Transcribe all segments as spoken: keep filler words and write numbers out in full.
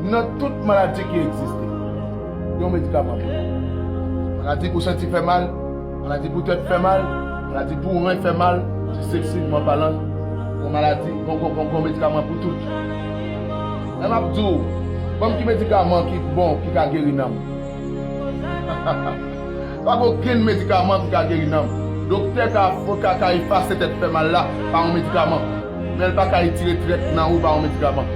Nan tout maladi ki egziste, gen yon medikaman pou li. Maladi pou senti fè mal, maladi pou tèt fè mal, maladi pou ren fè mal, dijestivman palan, yon maladi, yon, yon, yon, yon medikaman pou tout. Men m ap di w, ban m ki medikaman ki bon, ki ka geri nanm. Pa gen okenn medikaman ki ka geri nanm. Doktè ka, ka, ka efase tèt fè mal la pa yon medikaman. Men l pa ka retire trèt nan ou pa yon medikaman.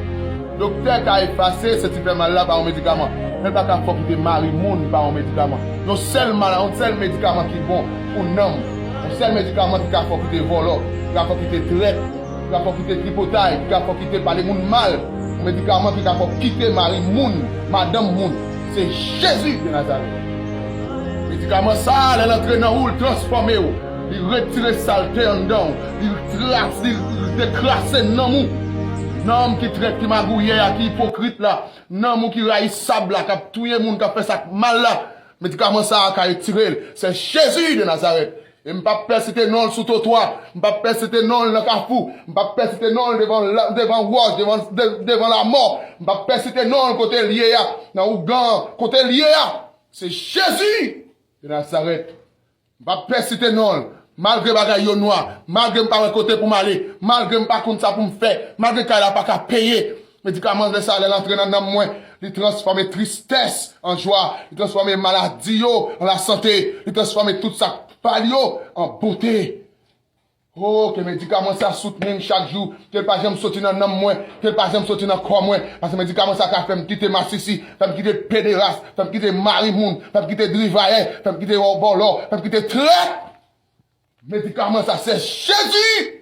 Doktè ka efase senti fè mal la pa yon medikaman. Men l pa ka fè w kite mari moun pa yon medikaman. Yon sèl mal, yon sèl medikaman ki bon pou nanm. Yon sèl medikaman ki ka fè w kite vòlò, ki ka fè w kite trèt, ki ka fè w kite tripotay, ki ka fè w kite pale moun mal. Yon medikaman ki ka fè w kite mari moun, madanm moun. Se Jezi de Nazarèt. Medikaman sa a, lè l antre nan ou, l transfòme w. Li retire salte anndan w. Li tras, li dekrase nanm ou. Nanm ki trèt, ki magouyè a, ki ipokrit la. Nanm ou ki rayisab la, k ap touye moun, k ap fè sa k mal la. Medikaman sa a ka retire l. Se Jezi de Nazarèt. E m p ap pè site non l sou twotwa. M p ap pè site non l nan kafou. M p ap pè site non l devan la, devan wòch, devan, de, devan lamò. M p ap pè site non l kote l ye a, nan ougan an, kote l ye a. Se Jezi de Nazarèt. M p ap pè site non l. Malgre bagay yo nwa, malgre m pa wè kote pou m ale, malgre m pa konn sa pou m fè, malgre kay la pa ka peye, medikaman sa lè l antre nan nanm mwen, li transfòme tristès an jwa, li transfòme maladi yo an lasante, li transfòme tout sa k pa l yo an bote. Oh, ke medikaman sa soutni m chak jou, ke l pa janm soti nan nanm mwen, ke l pa janm soti nan kò mwen, paske medikaman sa ka fè m kite masisi, fè m kite pederas, fè m kite mari moun, fè m kite drivayè, fè m kite vòlò, fè m kite trèt. Medikaman sa se Jezi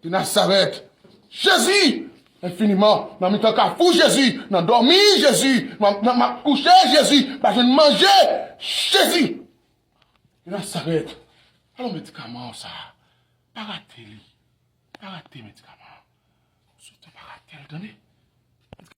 de Nazarèt. Jezi enfiniman, nan mitan kafou Jezi, nan dòmi Jezi, nan, nan, m ap kouche Jezi, pa jwenn manje Jezi de Nazarèt. Alò medikaman sa, pa rate li. Pa rate medikaman. Sitou pa rate l, tande.